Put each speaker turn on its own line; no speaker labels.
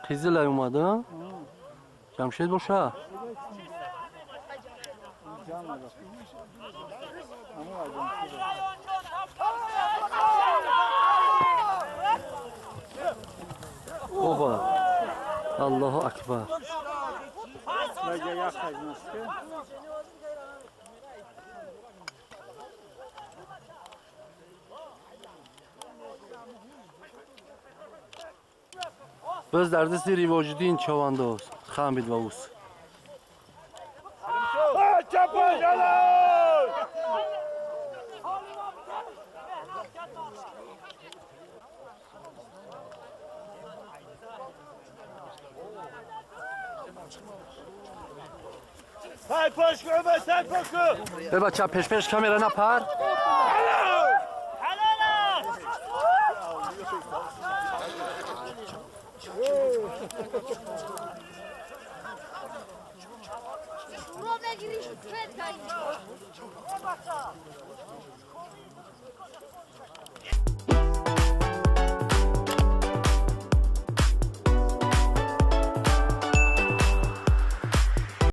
Қизилай омада? Ҷамшед боша? Оба. Аллоҳу акбар. Боз дар дасти Ривоҷиддин чавандоз хамид ва ус. Бача, пешпеш камера напар.